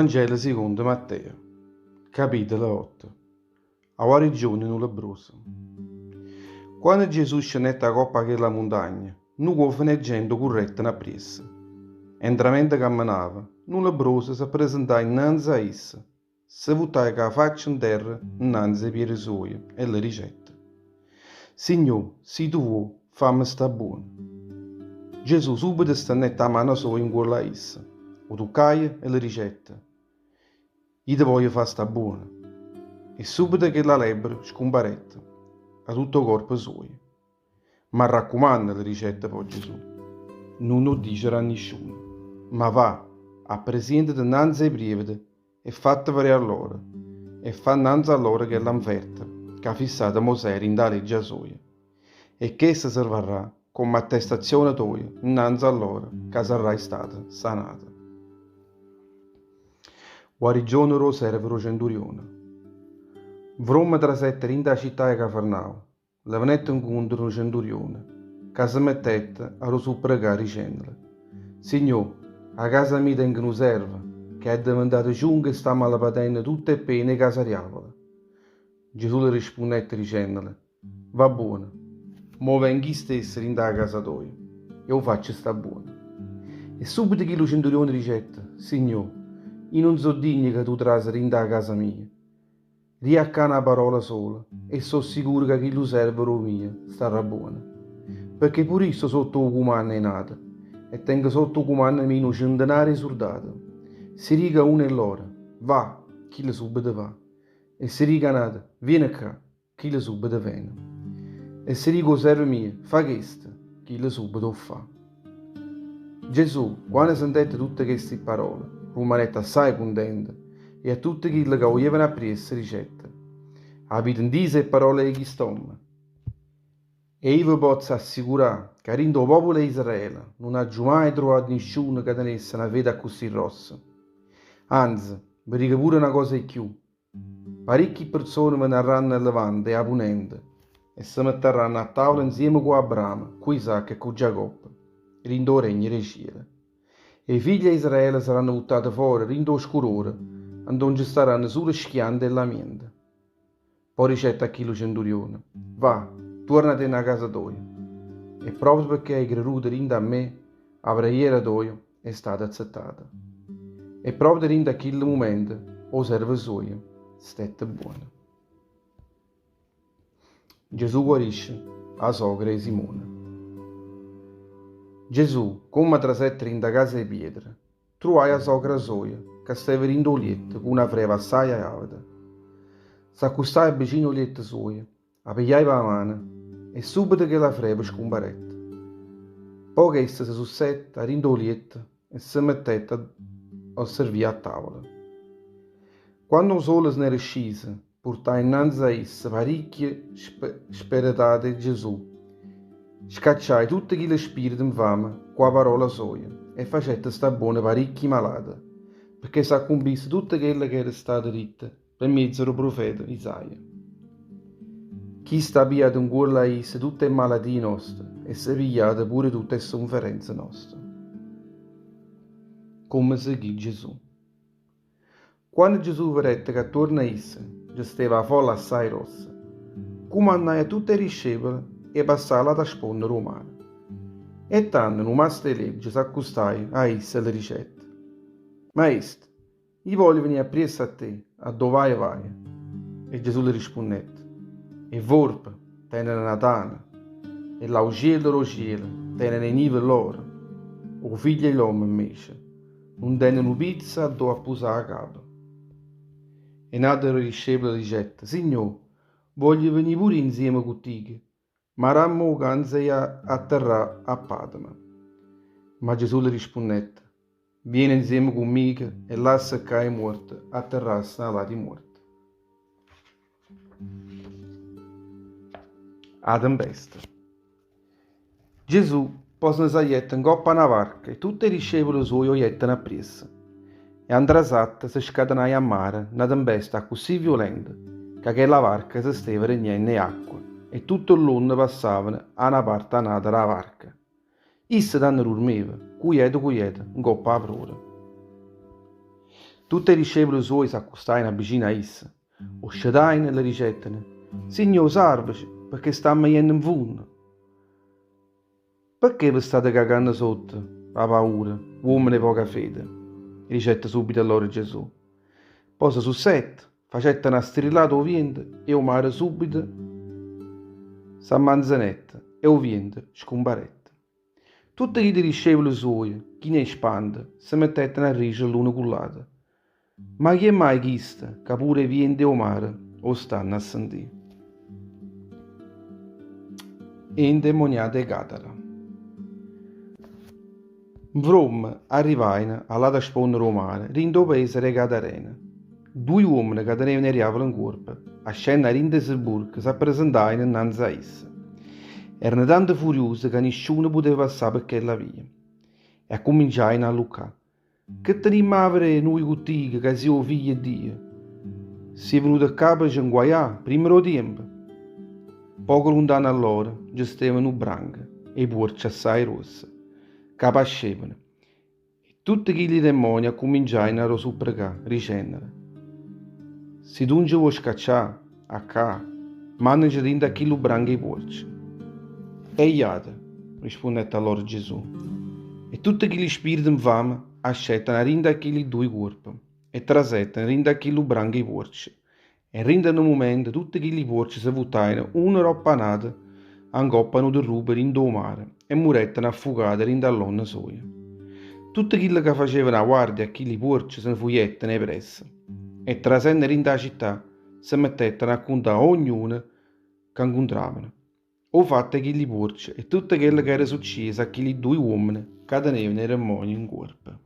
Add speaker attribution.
Speaker 1: Vangelo sicondo Matteo, capitolo 8. 'A guarigione 'e nu lebbroso. Quanno Gesù scennette 'a coppa 'a chella muntagna, nu cuofeno 'e gente 'o currettero appriesso. E ntramente cammenava, nu lebbroso s'appresentaje nnanze a isso, se vuttaje cu 'a faccia nterra nnanze 'e piede suoje e le dicette, Signò, si tu vuò, famme sta buono. Gesù subito stennette 'a mano soja ncuollo a isso, 'o tuccaje e le dicette, Io te voglio fa sta buono. E subito chella lebbra scumparette 'a tutto 'o corpo suojo. M'arraccumanno, le dicette po' Gesù, nun 'o dicere a nisciuno, ma va, appresientete 'nnanze 'e prievete e fatte vedè 'a lloro, e fa 'nnanze a lloro chella 'nferta c'ha fissato Mosè dint' 'a leggia soja. E chesta servarrà comm' attestazione toja 'nnanze a lloro ca sarrai stato sanato. Guarigione d' 'o servo d' 'o centurione. Nfromma trasette dint' 'a città 'e Cafarnao, Le venette 'ncontro nu centurione, ca se mettette a lu supprecà dicennole, Signò, 'a casa mia tengo nu servo, ca è addeventato ciunco e sta malapatenno tutte 'e ppene 'e casa diavolo. Gesù le rispunnette dicennole, Va buono, mo vengo io stesso dint' 'a casa toja e 'o faccio sta buono. E subito chillu centurione dicette, Signò, io nun so' digno ca tu trase dint' 'a casa mia, Dì 'a ccà na parola sola e so' sicuro ca chillu servo d' 'o mio starrà buono. Pecché pure io sto sotto 'o cumanno 'e n'ato e tengo sotto 'o cumanno mio nu centenaro 'e surdate. Si dico a uno 'e lloro, Va, chillo subbeto va. E si dico a n'ato, Viene ccà, chillo subbeto vene. E si dico 'o servo mio, Fa chesto, chillo subbeto 'o ffa. Gesù, quanno sentette tutte chesti pparole, rummanette assaje cuntento e a tutte chille ca 'o jevano appriesso dicette, Avite 'ntiso 'e pparole 'e chist'ommo? E io ve pozzo assicurà ca dint' 'o popolo 'e Israele nun aggio maje truvato nisciuno ca tenesse na fede accussì grossa. Anze, ve dico pure na cosa 'e cchiù, Paricchi perzone venarranno 'a Levante e 'a Punente e se mettarranno a tavola 'nzieme cu Abramo, cu Isacco e cu Giacobbe, dint' 'o regno d' 'e ciele. E 'e figlie 'e Israele saranno vuttate fora dint' 'o scurore, addò nce starranno sulo schiante e lamiente. Po' dicette a chillu centurione, Va, tuornatenne 'a casa toja, e proprio pecché hai creduto dint' a me, 'a preghiera toja è stata azzettata. E proprio dint' a chillu mumento 'o servo suojo stette buono. Gesù guarisce 'a sogra 'e Simone. Gesù, comme trasette dint' 'a casa 'e Pietro, truvaje 'a sogra soja ca steva dint' 'o lietto cu na freva assaje àveta. S'accustaje vicino 'o lietto suojo 'A pigliaje p' 'a mano e subito chella freva scumparette. Po' chesta se sussette 'a dint' 'o lietto e se mettette a servì a tavola. Quanno 'o sole se n'era sciso, purtaje 'nnanze a isso paricchie speretate e Gesù scacciaje tutte chille spirite 'nfame cu 'a parola soja e facette sta buone paricchi malate, pecché s'accumpisse tutto chello ch'era stato ditto Pe mmiezzo d' 'o prufeta Isaia. Chisto ha pigliato 'ncuollo a isso tutte 'e malatie noste e s'è pigliato pure tutte 'e sufferenze noste. Comme seguì Gesù. Quanno Gesù vedette ca attuorno a isso nce steva 'a folla assaje grossa, cumannaje a tutte 'e discepole 'e passà a ll'ata sponda d' 'o mare. E tanno nu masto 'e legge s'accustaje a isso e le dicette, Maestro, Io voglio venì appriesso a te, addò vaje vaje. E Gesù le rispunnette, 'E vorpe teneno na tana, e l'aucielle d' 'o cielo teneno 'e nive lloro, 'o Figlio 'e ll'ommo invece nun tene nu pizzo addò appusà 'a capa. E n'ato d' 'e discepole dicette, Signò, voglio venì pure io 'nzieme cu tico, Ma damme 'o canzo 'e i' a atterrà a pàteme. Ma Gesù le rispunnette, Viene 'nzieme cu mmico e lassa ca 'e muorte atterrasseno a ll'ati muorte. A tempesta. Gesù po' se ne sagliette 'ncopp' a na varca e tutt' 'e discepole suoje 'o jetteno appriesso. E a 'ntrasatta se scatenaje a mare na tempesta accussì viulenta ca chella varca se steva regnenno 'e acqua e tutte ll'onne passavano 'a na parte a n'ata d' 'a varca. Isso tanno durmeva, cujeto cujeto, 'ncoppa 'a prora. Tutt' 'e discepule suoje s'accustajeno vicino a isso, 'o scetajeno e le dicetteno, Signò, sarvace, pecché stammo jenno 'nfunno. Pecché ve state cacanno sotto p' 'a paura, uommene 'e poca fede? Dicette subito a loro Gesù. Po' se susette, facette na strillata 'o viento e 'o mare subito s'ammanzenette e 'o viento scumparette. Tutte chilli discepule suoje, chine 'e spanto, se mettettero a dicere l'uno cu ll'ato, Ma chi è mai chisto ca pure 'e viento e 'o mare 'o stanno a sentì? 'E indemoniate 'e Gadara. Nfromme arrivajeno all'ata sponda d' 'o mare, dint' 'o paese d' 'e Gadarene. Duje uommene ca tenevano 'e diavule 'ncuorpo, ascenno 'a dint' 'e sepulcre, s'appresentajeno 'nnanze a isso. Erano tanto furiuse ca nisciuno puteva passà pe chella via. E accumminciajeno a alluccà, Che tenimmo 'a verè nuje cu tico ca si' 'o figlio 'e Dio? Si' venuto ccà pe ce 'nguaià primma d' 'o tiempo? Poco luntano 'a lloro nce steva nu branco 'e puorce assaje gruosse, ca pascevano, e tutte chilli demmonie accumminciajeno a 'o supprecà, dicennole, Si tu nce vuò scaccià 'a ccà, mànnace dinto a chillu branco 'e puorce. E jate, rispunnette a lloro Gesù. E tutte chilli spirite 'nfame ascettero 'a dinto a chilli duje cuorpe e trasettero dinto a chillu branco 'e puorce. E dinto a nu mumento tutte chilli puorce se vuttajeno uno doppo a n'ato 'a 'ncoppa a nu derrupo dinto 'o mare e murettero affucate dinto a ll'onne soje. Tutte chille ca facevano 'a guardia a chilli puorce se ne fujettero 'e pressa e trasenno dinto 'a città se mettettero a cuntà a ognuno ca 'ncuntravano 'o fatto 'e chilli puorce e tutto chello ca era succieso a chilli duje uommene ca tenevano 'e demmonie 'ncuorpo.